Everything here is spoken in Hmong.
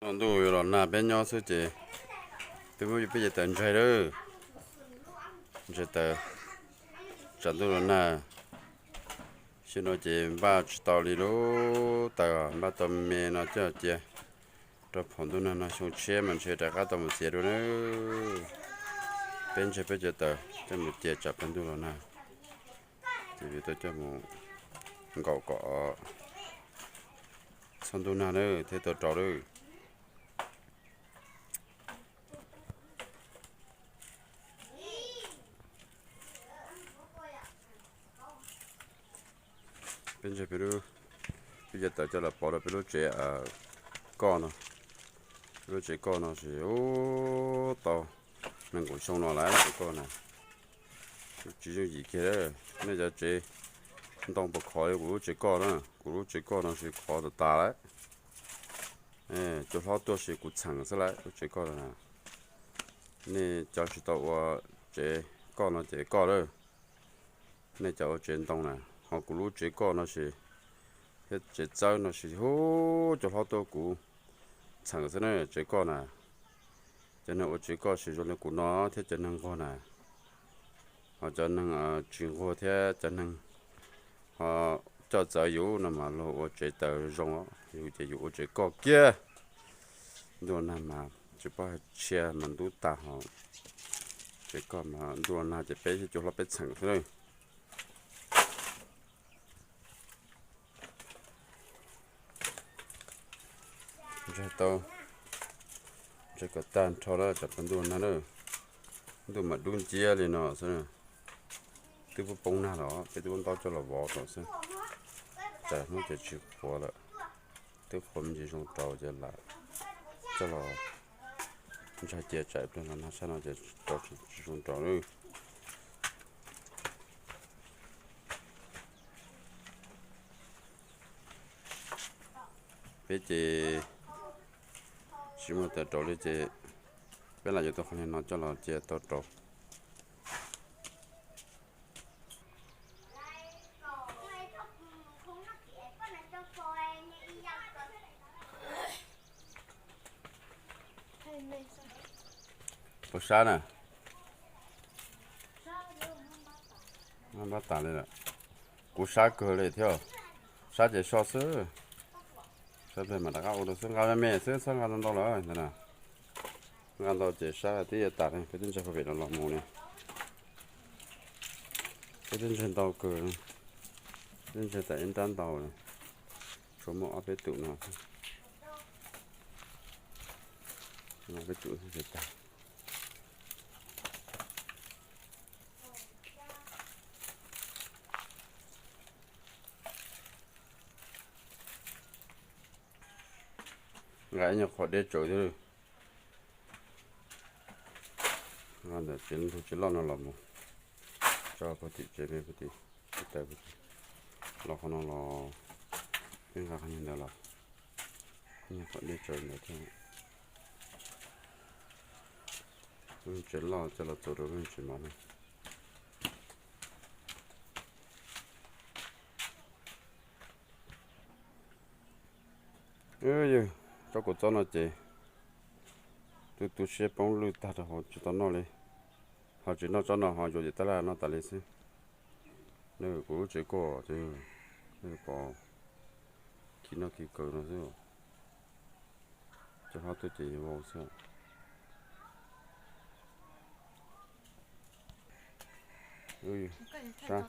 Ntuj yuav los nag peb nyob xwb ces peb muab peb cov taws ntsaig lawm. Ntsaig taws tsam ntuj los nag. Xyoo no ces npaj tsis tau li lub taws, npaj tau me no coj cia rau phaum ntuj nag no xyoo tshiab mas ntshe rov qab tau mus txiav dua na. Peb ntsaig peb cov taws coj mus cia tsam peb ntuj los nag ces yuav tau coj mus nkaum kom txog ntuj nag na thiaj tau rau lawm. Peb ntsaig peb lub, peb cov taws coj los pauv rau peb lub tsev koj no. Peb lub tsev koj no ces ub tau nees nkaum xyoo no lawm lub tsev koj na. Tsis yooj yim kiag, nej cov tsev ntoo puas khov li kuv lub tsev koj na. Kuv lub tsev koj no ces khov tas tas lawm. Cua hlob tuaj ces kuv txheem xwb lawm lub tsev koj na. Nej cov tsis tau ua tsev koj no ces koj lawm. Nej cov ua tsev ntoo na, ho kuv lub tsev koj no ces, thiab tsev txawb no ces ub cua hlob tuaj kuv txheem xwb na tsev koj na. Cov neeg ua tsev koj ces zoo li kuv no thiab cov neeg nquag na. Ho cov neeg tsis nquag thiab cov neeg ho coj txawv yus no mas luag ua tsev taws zoo, yus ces yus ua tsev koj kiag. Ntuj los nag mas tsis paub hais tshiab mas ntub tag ho. Tsev koj mas ntuj los nag ces peb thiab cua hlob peb txheem xwb na. Ntsaig tau, ntsaig kom tag nrho lawm tsam peb ntuj nag na. Ntuj mas dub nciab li no xwb. Twb poob nag los peb twb muab ntaub coj los vov rau xwb. Tsam hnub ces tsis qhuav lawm. Twb qhuav me ntsis zoo rau ces lam coj los ntsaig cia tsam pliag los nag sab no ces rau tsis zoo rau lawm. Peb ces tsis muaj taws rau li ces peb lam yuav tau qhov niag no coj los cia tau rau. Puas sab na? Npab tas li lawm. Kuv sab kawg li thiab. Sab ces so xwb. Sab pliag mam rov qab ua dua xwb, nqa me me xwb, txhob nqa ntau ntau lawm ntag na. Nqa ntau ces sab twb yuav tas li, peb twb ntsaig pem no los mus li. Peb twb ntsaig ntau kawg, twb ntsaig tas ib nrab ntau li. Tshuav muaj ob peb tus no, ob peb tus thiaj tag. Nqa ib nyuag qhov deb tsawv thiab. Nqa ntawm tsev ntug tsev loj no los mus tso puag tim tsev me puag tim, tsis tawm puag tim. Los qhov no los, peb nqa qhov niag ntawd los, ib nyuag qhov deb tsawv ntawd thiab. Lub tsev loj coj los txuas rau lub tsev mov no. Yog tsob kua txob no ces tu tu siab poob lwj tag rau hauv tsis tau noj li. Ho tsis noj tsob no ho yuav cov tab laj noj tas li xwb. Nws kuv lub tsev koj ces nws pom khi noj khi kaw no xwb. Cov hlob tuaj ces vau xwb. Sab,